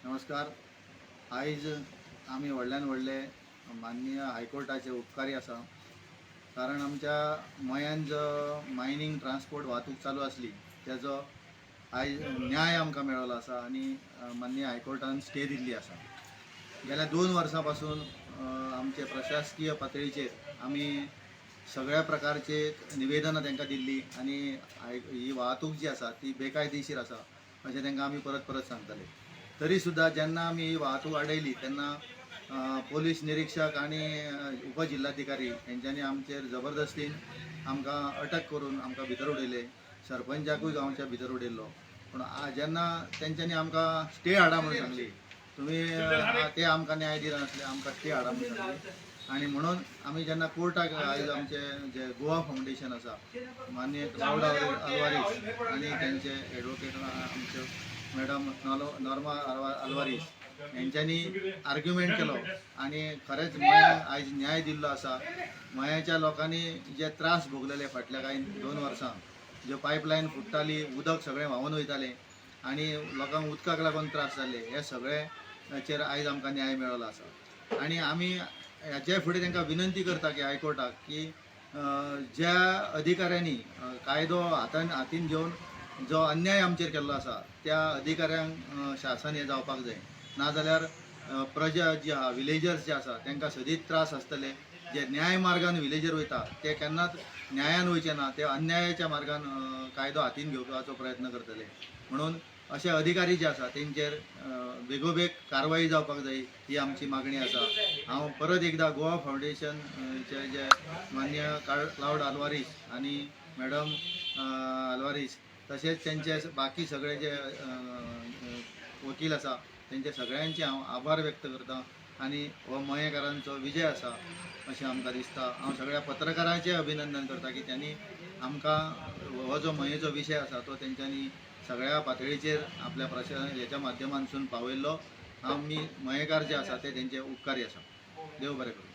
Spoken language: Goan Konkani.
नमस्कार. आयज आमी व्हडल्यान व्हडले माननीय हायकोर्टाचे उपकारी आसा, कारण आमच्या मयान जो मायनींग ट्रान्सपोर्ट वाहतूक चालू आसली तेजो आयज न्याय आमकां मेळ्ळो आसा आनी माननीय हायकोर्टान स्टे दिल्ली आसा. गेल्या 2 वर्सां पासून आमचे प्रशासकीय पातळीचेर आमी सगळ्या प्रकारचे निवेदनां तांकां दिल्ली आनी ही वाहतूक जी आसा ती बेकायदेशीर आसा अशें तांकां आमी परत परत सांगताले. तरी सुद्दां जेन्ना आमी ही वाहतूक आडयली तेन्ना पोलीस निरीक्षक आनी उपजिल्हाधिकारी हेंच्यांनी आमचेर जबरदस्तीन आमकां अटक करून आमकां भितर उडयले. सरपंचाकूय गांवच्या भितर उडयल्लो. पूण जेन्ना तेंच्यांनी आमकां स्टे हाडा म्हणून सांगली, तुमी ते आमकां न्याय दिनासले, आमकां स्टे हाडा म्हणून सांगली आनी म्हणून आमी जेन्ना कोर्टाक, आयज आमचे जे गोवा फावंडेशन आसा, माननीय क्लावड अल्वारीस आनी तेंचे एडवोकेट आमच्यो मॅडम नॉर्मा अल्वारीस हेंच्यांनी आर्ग्युमेंट केलो आनी खरेंच मयां आयज न्याय दिल्लो आसा. मयाच्या लोकांनी जे त्रास भोगलेले फाटल्या कांय 2 वर्सां, ज्यो पायपलायन फुट्टाली, उदक सगळें व्हांवून वयतालें आनी लोकांक उदकाक लागून त्रास जाल्ले, हे सगळेचेर आयज आमकां न्याय मेळ्ळो आसा. आनी आमी हाचे फुडें तांकां विनंती करता की हायकोर्टाक की ज्या अधिकाऱ्यांनी कायदो हातान हातीन घेवन जो अन्याय आमचेर केल्लो आसा त्या अधिकाऱ्यांक शासन हें जावपाक जाय. नाजाल्यार प्रजा जी आहा, विलेजर्स जे आसा, तांकां सदींच त्रास आसतले. जे न्याय मार्गान विलेजर वयता ते केन्नाच न्यायान वयचे ना, ते अन्यायाच्या मार्गान कायदो हातीन घेवपाचो प्रयत्न करतले. म्हणून अशे अधिकारी जे आसा तेंचेर बेगोबेग कारवाई जावपाक जाय ही आमची मागणी आसा. हांव परत एकदां गोवा फावंडेशन चे जे माननीय क्लावड आल्वारीस आनी मॅडम आल्वारीस, तशेंच तेंचे बाकी सगळे जे वकील आसा तेंचे सगळ्यांचे हांव आभार व्यक्त करता आनी हो मयेकारांचो विजय आसा अशें आमकां दिसता. हांव सगळ्या पत्रकारांचें अभिनंदन करता की त्यांनी आमकां हो जो मयेचो विशय आसा तो तेंच्यांनी सगळ्या पातळीचेर आपल्या प्रशासन हेच्या माध्यमांतसून पावयल्लो. आमी मयेकार जे आसा ते तेंचे उपकारी आसा. देव बरें करूं.